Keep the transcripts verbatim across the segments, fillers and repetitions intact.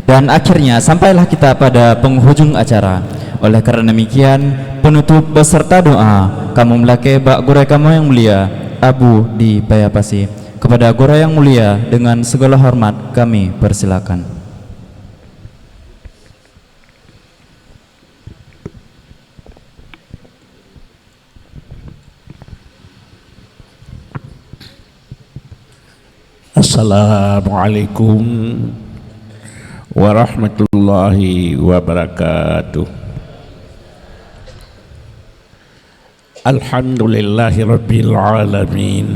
Dan akhirnya, sampailah kita pada penghujung acara. Oleh karena demikian, penutup beserta doa, kamoe meulakée bak gurée kamoe nyang mulia, Abu di Paya Pasi. Kepada gurée nyang mulia, dengan segala hormat kami persilakan. Assalamualaikum warahmatullahi wabarakatuh. Alhamdulillahirabbil alamin.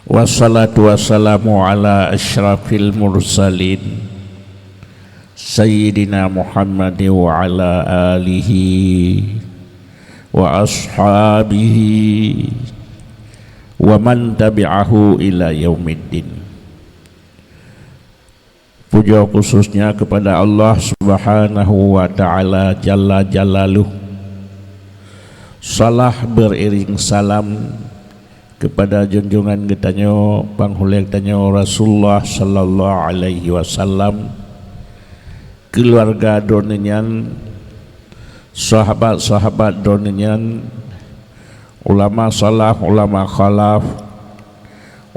Wassalatu wassalamu ala asyrafil mursalin, Sayyidina Muhammad wa ala alihi wa ashabihi wa man tabi'ahu ila yaumiddin. Puja khususnya kepada Allah Subhanahu wa Ta'ala Jalla Jalaluh. Salah beriring salam kepada junjungan geutanyoe, panghulée geutanyoe Rasulullah sallallahu alaihi wasallam, keluarga droeneuh nyan, sahabat-sahabat droeneuh nyan, ulama salaf, ulama khalaf,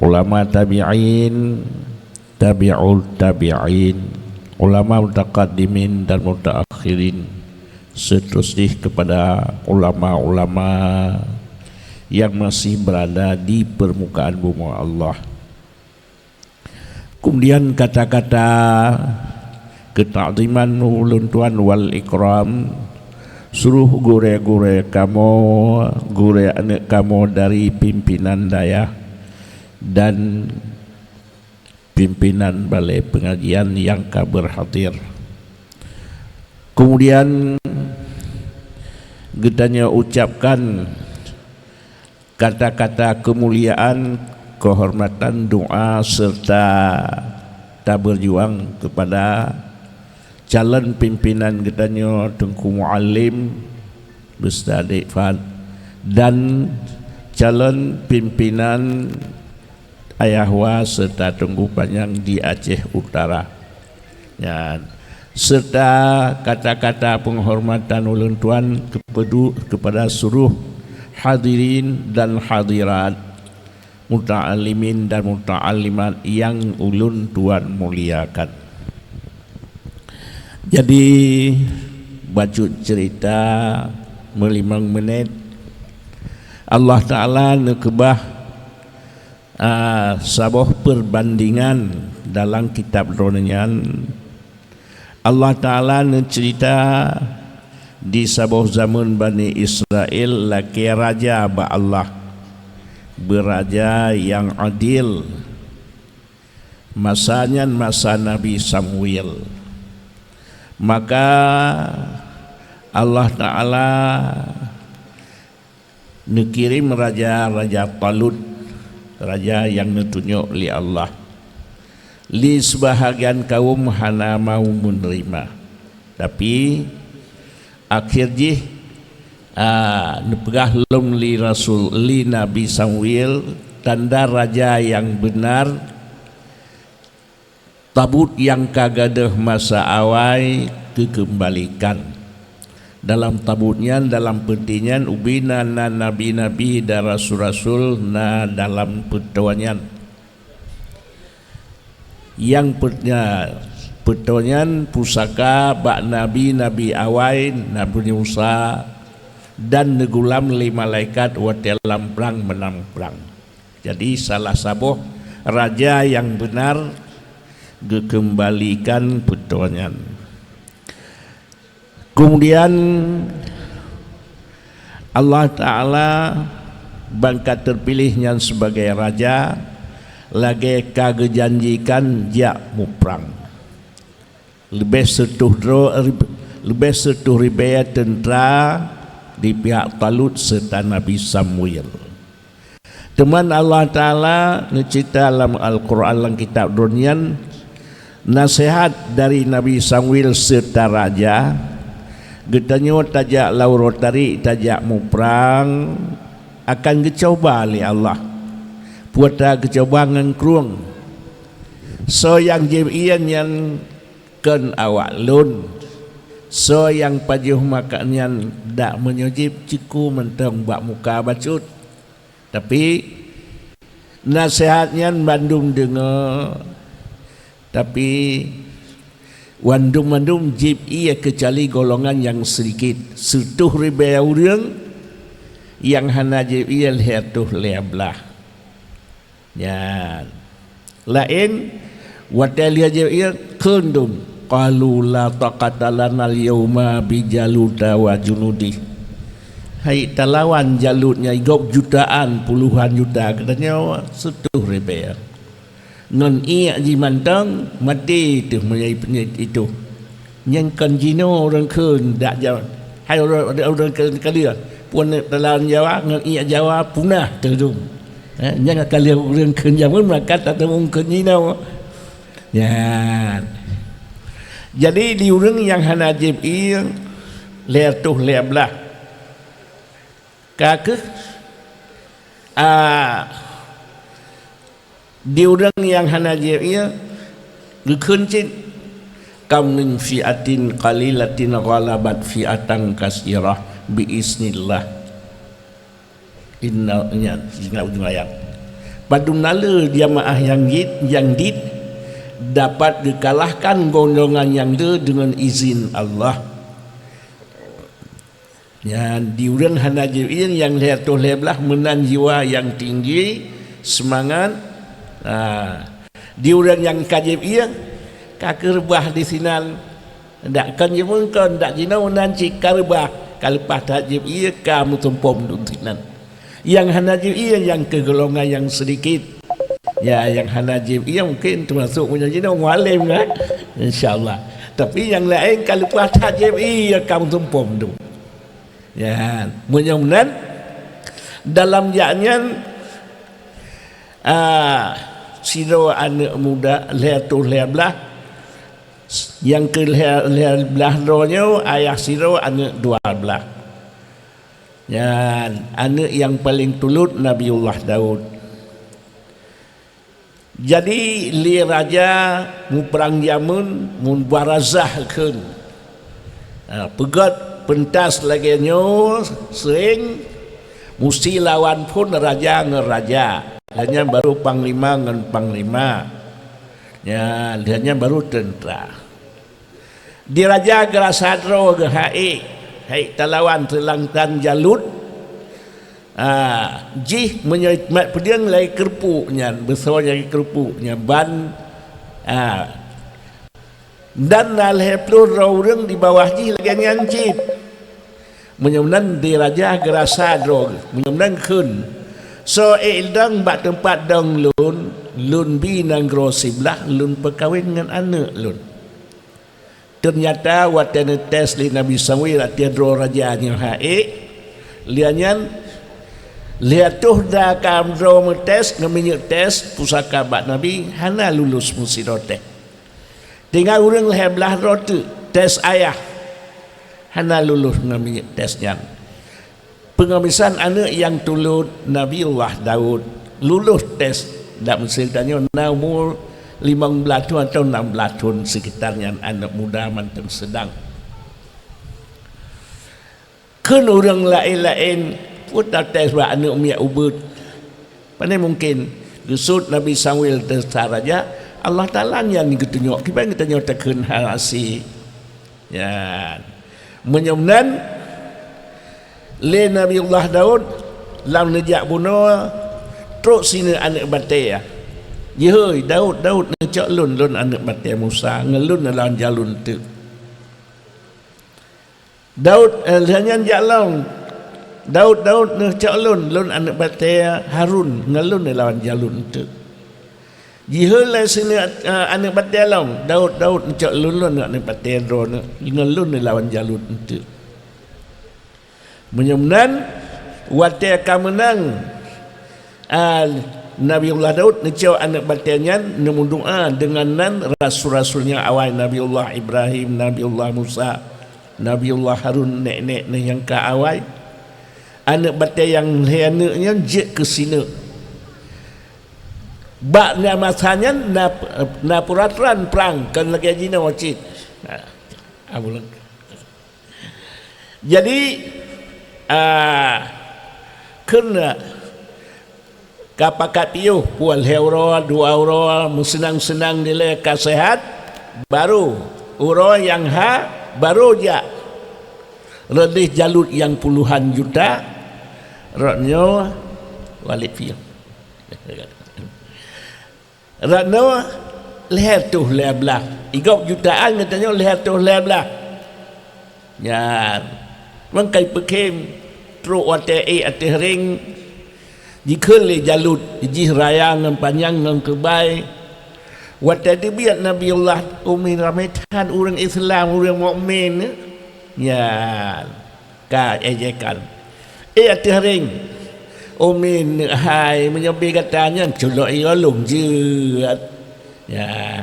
ulama tabi'in, tabi'ut tabi'in, ulama mutaqaddimin dan mutaakhirin, seterusnya kepada ulama-ulama yang masih berada di permukaan bumi Allah. Kemudian kata-kata ketakziman ulôn tuan wal ikram, seluruh gurée-gurée kamoe, gurée aneuëk kamoe dari pimpinan dayah dan pimpinan balai pengajian nyang ka berhadir. Kemudian geutanyoe ucapkan kata-kata kemuliaan, kehormatan, doa serta taberjuang kepada calon pimpinan geutanyoe Teungku Muallim beserta Dek Fad dan calon pimpinan Ayah Wa serta Teungku Panyang di Aceh Utara. Nyan, serta kata-kata penghormatan ulôn tuan kepedu-, kepada seluruh hadirin dan hadirat, muta'allimin dan muta'allimat yang ulôn tuan muliakan. Jadi, bacut cerita meulimong menit, Allah Ta'ala neukeubah, ah, saboh perbandingan dalam kitab Droeneuh nyan. Allah Ta'ala neucerita di saboh zaman Bani Israel lakée raja bak Allah, beuraja nyang adil. Masa nyan masa Nabi Samuel. Maka Allah Ta'ala neukirém raja, Raja Talut, raja nyang neutunyok lé Allah. Lé seubahagian kawöm hana mau meuneurima. Tapi, akhé jih, a, neupeugah lom lé Rasul, lé Nabi Samuel, tanda raja nyang beunar, tabot nyang ka gadôh masa awai geukeumbalikan. Dalam tabot nyan, dalam peuti nyan, ubé na, na nabi-nabi dan rasul-rasul na dalam peutoe nyan. Nyang peunya, peutoe nyan pusaka bak nabi-nabi awai, Nabi Musa, dan neugulam lé malaikat watée lam prang meunang prang. Jadi, salah saboh raja nyang beunar geukeumbalikan peutoe nyan. Keumudian, Allah Ta'ala ban ka teupiléh nyan sibagai raja, lagée ka geujanjikan jak muprang. Leubeh sireutoh droe, leubeh sireutoh ribée teuntra di pihak Talut serta Nabi Samuel. Teuma Allah Ta'ala neucita lam Al-Quran, lam kitab Droeneuh nyan, naseuhat dari Nabi Samuel serta raja, geutanyoe tajak lam uroe tarék, tajak muprang, akan geucuba lé Allah. Peue ata geucuba ngon krueng. Soe nyang jieb ie nyan Kon awak lôn. Soe nyang pajoh makanan nyan dak meunyoe jieb ceuku mantong bak muka bacut. Tapi, naseuhat nyan bandum deungoe. Tapi, bandum-bandum jieb ié keucuali golongan nyang seudikit. Seutoh ribée ureuëng nyang hana jieb ié lhée toh lhée blaih. Nyan. Laén, watée lheueh jieb ié kheun dum, "Qalu la taqata lana al-yauma bi Jaluta wa junudih." Hai talawan Jalut nyang gob jutaan, puluhan juta, geutanyoe seutoh ribée. Ngon ié jih mantong, maté teuh meunyoe itu. Nyang kon jinoe ureuëng kheun dak Jawa. Hai ureuëng, ureuëng kheun ka lheueh, pun talawan Jawa ngon ié Jawa punah teuh dum. Eh, nyang ka lheueh ureuëng kheun jameun maka tateumeung kheun jinoe. Nyan. Jadi di ureuëng nyang hana jieb ié lhée toh lhée blaih. Ka kheueh, a, di ureuëng nyang hana jieb ié, geukheun cit, "Kam min fi'atin qalilatin ghalabat fi'atan katsirah bi iznillah." Inna, nyan, ingat ujong ayat. Padum na le jamaah nyang jit, nyang dit, dapat geukalahkan golongan nyang le deungon izin Allah. Nyan di ureuëng hana jieb ié nyang lhée toh lhée blaih meunan jiwa nyang tinggi seumangat. Ha. Di ureuëng nyang ka jieb ié, ka keureubah disinan. Dak kon jimeungkon, dak jinoe meunan cit ka reubah, ka leupah that jieb ié ka meusumpom dum sinan. Nyang hana jieb ié nyang keu golongan nyang seudikit. Ya, nyang hana jieb ié mungken teumasok meunyoe jinoe mualem kan? Insya Allah. Tapi nyang laén ka leupah that jieb ié ka meusumpom dum. Ya, meunyoe meunan, dalam jak nyan, a, sidroe aneuëk muda lhée toh lhée blaih, nyang keu lhée, lhée blaih droe nyoe ayah sidroe aneuëk dua blaih. Nyan aneuëk nyang paleng tulôt Nabiullah Daud. Jadi, lé raja muprang jameun mubarazah kheun. Ha, peugét peuntas lagée nyoe seueng, musti lawan phon raja ngon raja. Lheueh nyan barô panglima ngon panglima. Nyan, lheueh nyan barô teuntra. Di raja geurasa droe geuh hai, hai talawan teulang tan Jalut. Ah, jih meunyoe mat peudeueng lagée keureupuk nyan, beusoe lagée keureupuk nyan ban, ah, dan na lhée ploh droe ureuëng di bawah jih lagée nyan cit. Meunyoe meunan di raja geurasa droe geuh, meunyoe meunan kheun, "Soe ék dong bak teumpat dong lôn, lôn bi nanggroe siblaih, lôn peukawen ngon aneuëk lôn." Teunyata watée neutés lé Nabi Samuel ateueh droe raja nyoe hai, lheueh nyan lheueh toh da ka droe meutés ngon minyeuk tés pusaka bak Nabi hana lulus meusidroe teh. Tinggai ureuëng lhée blaih droe teuk tés ayah hana lulus ngon minyeuk tés nyan. Peungamisan aneuëk nyang tulôt Nabiullah Daud lulus tés dak meusé tanyoe na umur limong blaih thon atau nam blaih thon sekitar nyan, aneuëk muda mantong seudang. Kheun ureuëng laén-laén, "Peue tatés bak aneuëk miet ubeuet?" Pane mungken geusut Nabi Samuel teusa raja, Allah Taala nyan geutunyok kiban geutanyoe takheun hal asi. Nyan. Meunyoe meunan, lé Nabiullah Daud lam neujak bunoe, trok sineuk aneuëk batée. "Jihôi, Daud, Daud, neucok lôn, lôn aneuëk batée Musa, ngon lôn neulawan jalun teuk." Daud, eh, lheueh nyan jak lom. "Daud, Daud, neucok lôn, lôn aneuëk batée Harun, ngon lôn neulawan jalun teuk." Jihôi lé sineuk, eh, aneuëk batée lom, "Daud, Daud, neucok lôn, lôn aneuëk batée droeneueh, ngon lôn neulawan jalun teuk." Meunyoe meunan, watée ka meunang, a, Nabiullah Daud neucok aneuëk batée nyan neumeudoá deungon nan rasul-rasul nyang awai, Nabiullah Ibrahim, Nabiullah Musa, Nabiullah Harun, nek-nek neuh nyang ka awai. Aneuëk batée nyang lhée aneuëk nyan jeuet keu sineuk. Bak na masa nyan na, na peuratoran prang kon lagée jinoe cit. Nah, abuleng. Jadi, ah, kheun ka pakat piôh, puan lhée uroe, dua uroe, meuseunang-seunang dilée ka seuhat, barô uroe nyang ha, barô jak. Reudeh Jalut nyang puluhan juta, rot nyoe Walid piôh. Rot nyoe lhée reutôh lhée blaih. Igob jutaan geutanyoe lhée reutôh lhée blaih. Nyan, meukai peukhém trok watée ék ateueh réng, jikheun lé Jalut, jih raya ngon panyang ngon keubai. Watée teubiet Nabiullah, umi ramé that ureuëng Islam, ureuëng mukmin. Nyan. Ka ejekan. Eh, ateueh réng. Umi neuk hai, meunyoe bie gata nyan culok i lôn jeuet. Ya.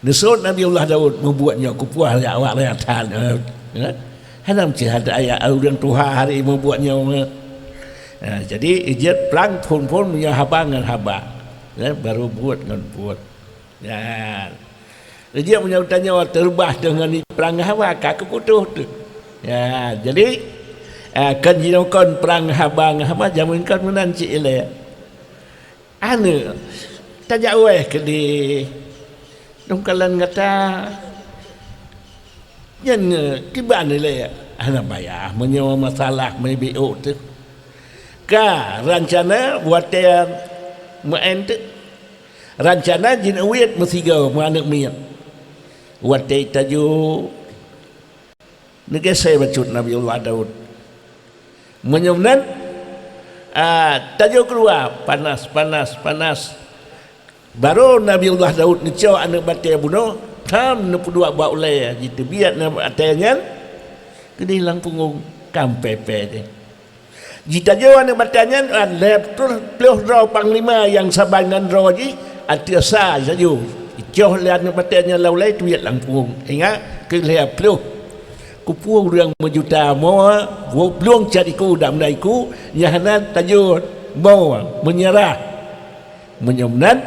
Neusot Nabiullah Daud meubuet nyoe kupuah jak awak rakyat that. Eh? Hana meucit hata ayat ureuëng tuha hari meubuet nyoe. Ya, jadi ijeuet prang phon-phon meunyoe haba ngon haba. Ya, baru buet ngon buet. Ya. Jadi meunyoe tanyoe teurubah teuh ngon prang haba ka keuputôh teuh. Ya, jadi, ah, kon jinoe kon prang haba ngon haba jameun kon meunan cit ilée. Aneuk, tajak wéh keudeh. Dong kalon gata. Nyan, eh, kiban ilée. Hana payah meunyoe masalah meubiôk teuh. Ka rancana watée meu'en teuh. Rancana jinoe wét meusigoe meuaneuk miet. Watée tajôk, neugeusé bacut Nabiullah Daud. Meunyoe meunan, ah, tajôk keuluwa, panas, panas, panas. Barô Nabiullah Daud neucok aneuk batée bunoe, tham neupeuduek bak ulée, jiteubiet aneuk batée nyan keudeh lam punggong, ka meupe-pe deh. Jitajôk aneuk batée nyan, ah, lhée ploh droe panglima nyang saban ngon droe jih, ateueh sa jitajôk. Jicoh lé aneuk batée nyan lam ulée, teubiet lam punggong. Ingat, keu lhée ploh. Keupeue ureuëng meujuta mo, blueng cat iku, dam na iku, nyang hana tajôk mo, meunyeurah. Meunyoe meunan,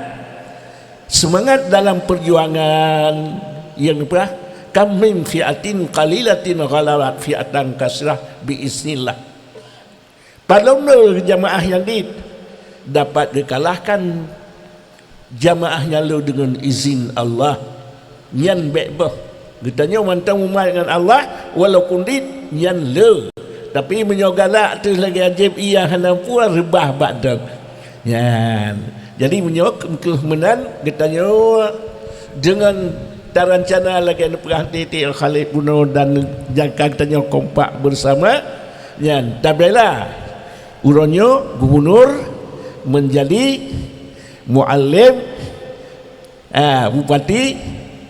seumangat dalam peujuangan nyang peurah, kam min fi'atin qalilatin ghalabat fi'atan katsirah bi iznillah. Padum le jamaah nyang dit dapat geukalahkan jamaah nyang le deungon izin Allah. Nyan bék boh. Geutanyoe mantong umat ngon Allah, walaupun dit nyan le. Tapi meunyoe galak teuh lagée ajeb iya hana peue reubah bak dong. Nyan. Jadi meunyoe keuh meunan geutanyoe deungon tarancana lagée neupeugah tiek-tiek Khalid bunoe dan jangka geutanyoe kompak bersama, nyan tabela uroe nyoe gubunur menjadi muallim, ah, bupati,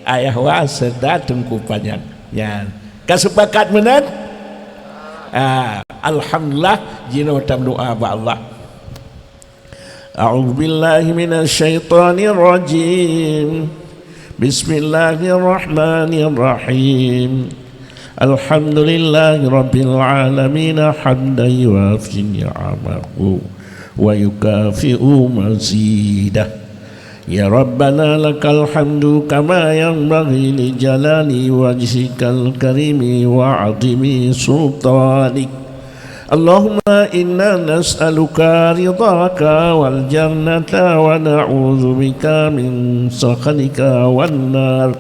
ayah wa serta teungku panyang. Nyan. Ka sepakat meunan? Ah, alhamdulillah, jinoe tameudoa bak Allah. A'udzubillahi minasyaitonirrajim. Bismillahirrahmanirrahim. Alhamdulillahirabbil alamin hamdan yuwafi ni'amahu wa yukafi'u mazidah. Ya Rabbana lakal hamdu kama yanbaghi li jalali wajhikal karimi wa 'azimi sultanik. Allahumma inna nas'aluka ridhaka wal jannata wa na'udzubika min sakhatika wan nar.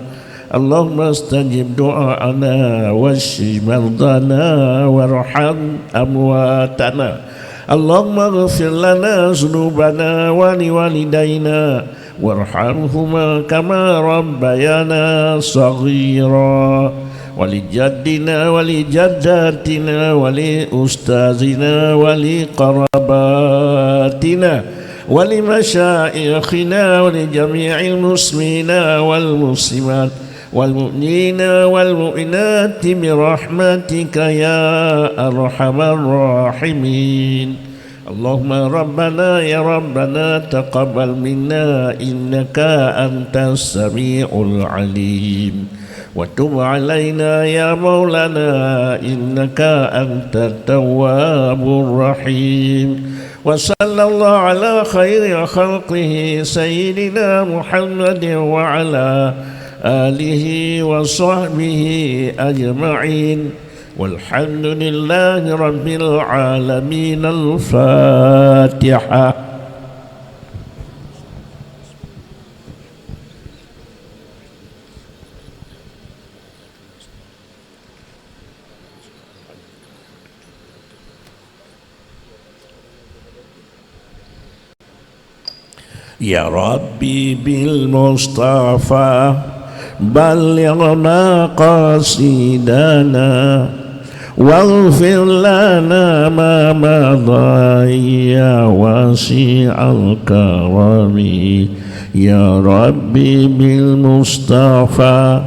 Allahumma stajib du'aana wasyfi mardana warham amwatana. Allahumma ghfir lana dzunubana wa liwalidaina warhamhuma kama rabbayana shaghira. Wa li jaddina wa li jaddatina wa li ustazina wa li qarabatina wa li masyaikhina wa li jami'il muslimina wal muslimat wal mu'minina wal mu'minati bi rahmatika ya arhamar rahimin. اللهم ربنا يا ربنا تقبل منا إنك أنت السميع العليم، وتب علينا يا مولانا إنك أنت التواب الرحيم. وصلى الله على خير خلقه سيدنا محمد وعلى آله وصحبه أجمعين. والحمد لله رب العالمين. الفاتحة. يا ربي بالمصطفى بلغ مقاصدنا، واغفر لنا ما مضى يا واسع الكرم. يا ربي بالمصطفى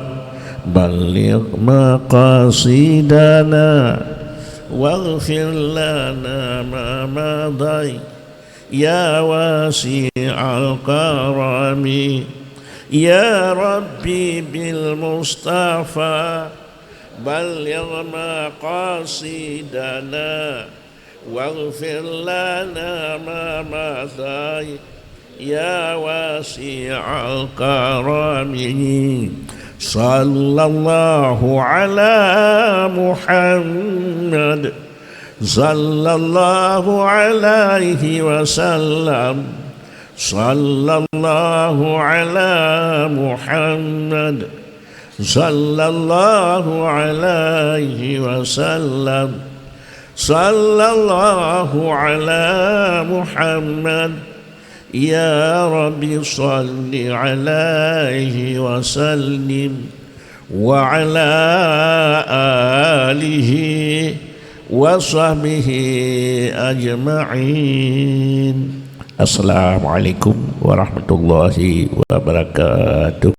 بلغ مقاصدنا، واغفر لنا ما مضى يا واسع الكرم. يا ربي بالمصطفى بلغ مقاصدنا، واغفر لنا ما مضى يا واسع الكرم. صلى الله على محمد، صلى الله عليه وسلم. صلى الله على محمد، صلى الله عليه وسلم. صلى الله على محمد. يا رب صل عليه وسلم وعلى آله وصحبه أجمعين. السلام عليكم ورحمة الله وبركاته.